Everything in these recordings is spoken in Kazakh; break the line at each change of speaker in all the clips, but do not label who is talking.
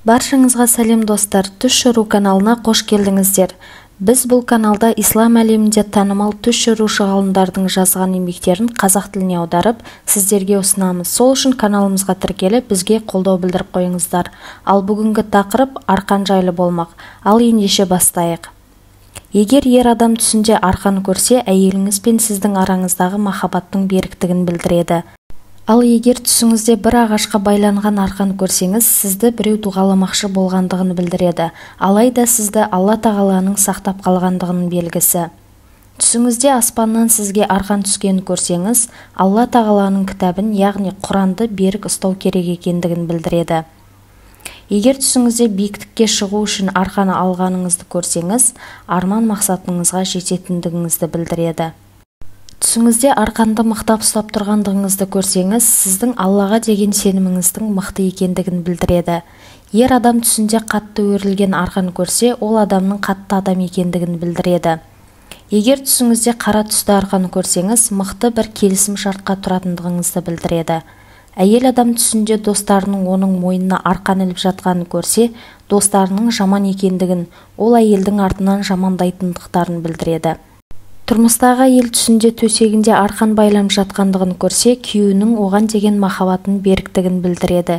Баршаңызға сәлем достар, Түс жору каналына қош келдіңіздер. Біз бұл каналда ислам әлемінде танымал түс жорушы ғалымдардың жазған еңбектерін қазақ тіліне аударып, сіздерге ұсынамыз. Сол үшін каналымызға тіркеліп, бізге қолдау білдіріп қойыңыздар. Ал бүгінгі тақырып арқан жайлы болмақ. Ал ендеше бастайық. Егер ер адам түсінде арқан көрсе, әйеліңіз бен сіздің араңыздағы махаббаттың беріктігін білдіреді. Ал егер түсіңізде бір ағашқа байланған арқан көрсеңіз, сізді біреу дуғаламақшы болғандығын білдіреді. Алайда сізді Алла Тағаланың сақтап қалғандығының белгісі. Түсіңізде аспаннан сізге арқан түскенін көрсеңіз, Алла Тағаланың кітабын, яғни Құранды берік ұстау керек екендігін білдіреді. Егер түсіңізде биіктікке шығу үшін арқан алғаныңызды көрсеңіз, арман мақсатыңызға жететіндігіңізді білдіреді. Түсіңізде арқанды мықтап ұстап тұрғандығыңызды көрсеңіз, сіздің Аллаға деген сеніміңіздің мықты екендігін білдіреді. Ер адам түсінде қатты өрілген арқан көрсе, ол адамның қатты адам екендігін білдіреді. Егер түсіңізде қара түсті арқан көрсеңіз, мықты бір келісім шартқа тұратындығыңызды білдіреді. Әйел адам түсінде достарының оның мойнына арқан іліп жатқанын көрсе, достарының жаман екендігін, ол әйелдің артынан жамандайтындықтарын білдіреді. Тұрмыстағы әйел түсінде төсегінде арқан байланып жатқандығын көрсе, күйеуінің оған деген махаббатының беріктігін білдіреді.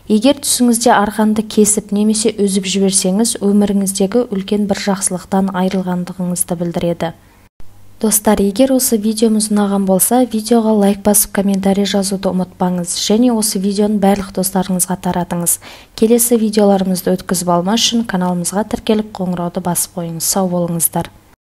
Егер түсіңізде арқанды кесіп немесе үзіп жіберсеңіз, өміріңіздегі үлкен бір жақсылықтан айырылғандығыңызды білдіреді. Достар, егер осы видеомыз ұнаған болса, видеоға лайк басып комментарий жазуды ұмытпаңыз және осы видеоны барлық достарыңызға таратыңыз. Келесі видеоларымызды өткізіп алмас үшін каналымызға тіркеліп қоңырауды басып қойыңыз. Сау болыңыздар.